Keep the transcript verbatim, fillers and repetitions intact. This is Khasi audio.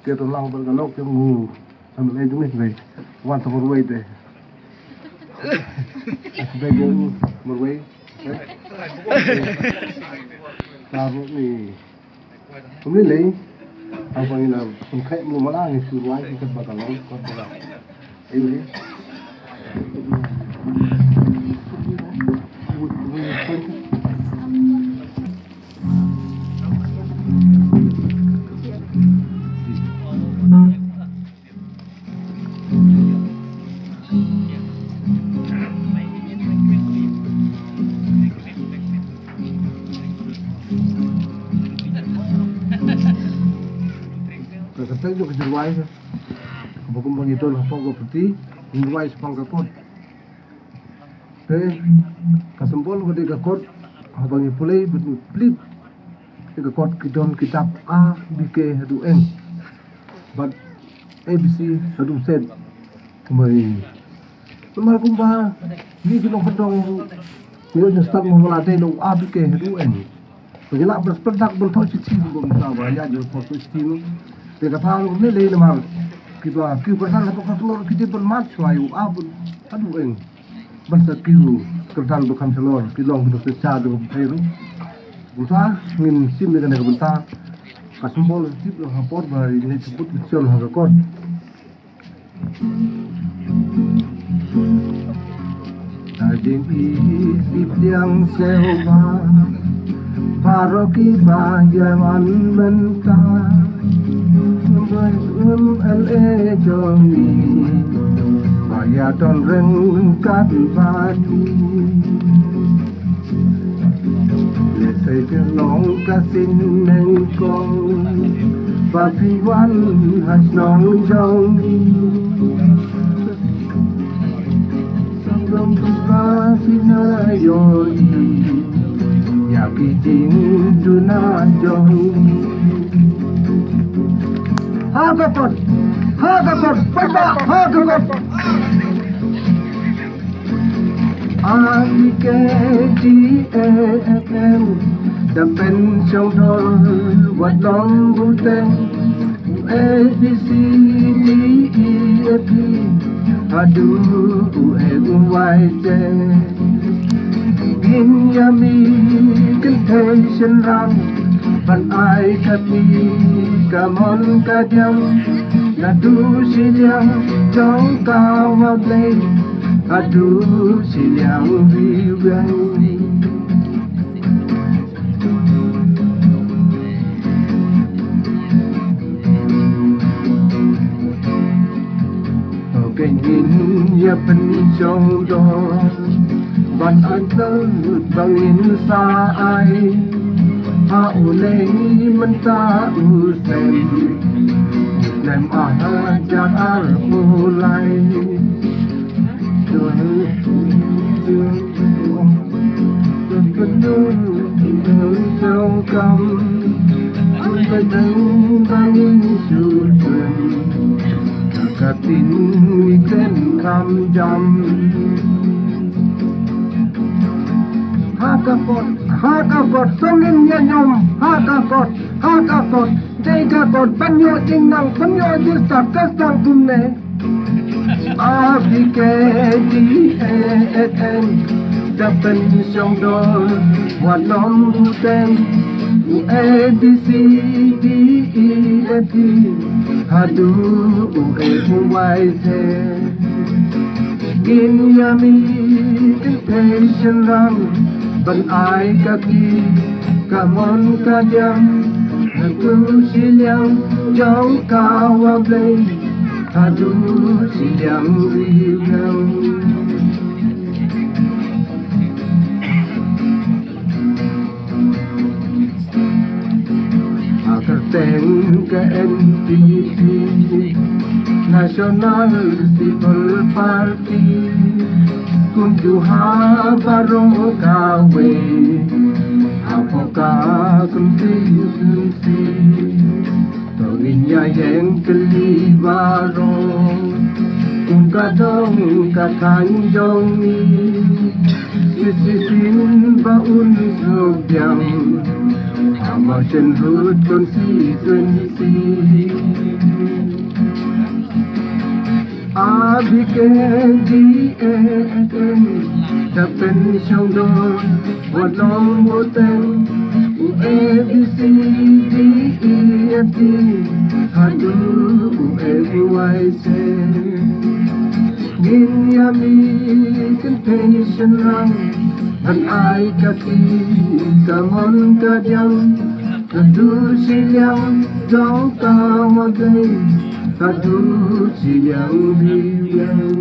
Ke to lang ber ka lok ke ngu. Am le jong ni wei. Wan to ber wei te. Be jong ber wei. Ka ro ni. Kum ni le. Ang pang ina kum kai mu mala ni su wai ki kat ba ka long kat ba ka. Ei ni. Ka kata jong ka jingrwai ka ba kum ba ngi don hapoh ka pyrthei, ngi rwai shaphang ka kot. Te ka symbol ka dei ka kot, haba ngi pule bad ngi plie ïa ka kot ki don ki dap A B K haduh N. Bad A B C haduh Z. Kumba ngi, namar kumba ngi ki nongkyndong ruh ngi ïoh jingstad mo ba la dei na u A B K haduh N. Ba ngi lah ban spyndak ban thoh shithi ba mynta ba ïa jong thoh shithi. Te kata ruh ne lei namar kiba ki kyrdan hapoh ka shnong ki dei ban mad shuwa ïa u A bad haduh N. Ban sa ki kyrdan ba kham shalor ki long ki dok sa da ba pher. Bangsa ngin shim ïa kane ka bynta ka symbol tip long ha por ba ine tebut ki shem ha ka kot. Ka jingïeit ki pdiang seh ba baroh kiba ïa wan mynta. Ba um L A jong ngi ba ïa don ryngkat bad ngi. Lehse ka long ka sien nyngkong ba phi wan ha shnong jong ngi. Sngewbha phi ïohi ïa ki jingduna jong ngi. Ha ka kot, ha ka kot, papa, ha ka kot. R E K D A F M, da pen shong dor wat long buteng. A B C D E F G, haduh U X Y Z. Ngin ïa mih kynthei shynrang ban ai ka ti ka mon ka diang. Naduh shiliang jong ka Wah Blei haduh shiliang Ri Weng. Ngin ïa pynshong dor ban angsut ba ngin sa ai ha u lei mynta u snem, u snem ar hajar arphew lai. Ha ka kot, ha ka kot, sngewbha ïa ñiom, ha ka kot, ha ka kot, dei ka kot ban ïoh jingnang, ban ïoh jingstad, ka sdang kumne. A B K D A F M, da pynshong dor wat long buteng. U A B C D E F G, haduh U X Y Z. Ngin ïa mih kynthei shynrang ban ai ka ti ka mon ka diang. Haduh shiliang jong ka Wah Blei, haduh shiliang Ri Weng. Ha kyrteng ka N P P, National People Party, kumjuh ha baroh kawei hapoh ka constituency. To ngin ïa ïeng tylli baroh kum ka dong ka thaiñ jong ngi. Shisien ba un sngewbiang ha Mawshynrut constituency. A B K D A F M, da pynshong don wat long boteng. U A B C D E F G haduh u X Y Z. Ngin ïa mih kynthei shynrang, ban ai ka ti ka mon ka diang. Haduh shiliang jong ka Mawjai, haduh shiliang Riwliang.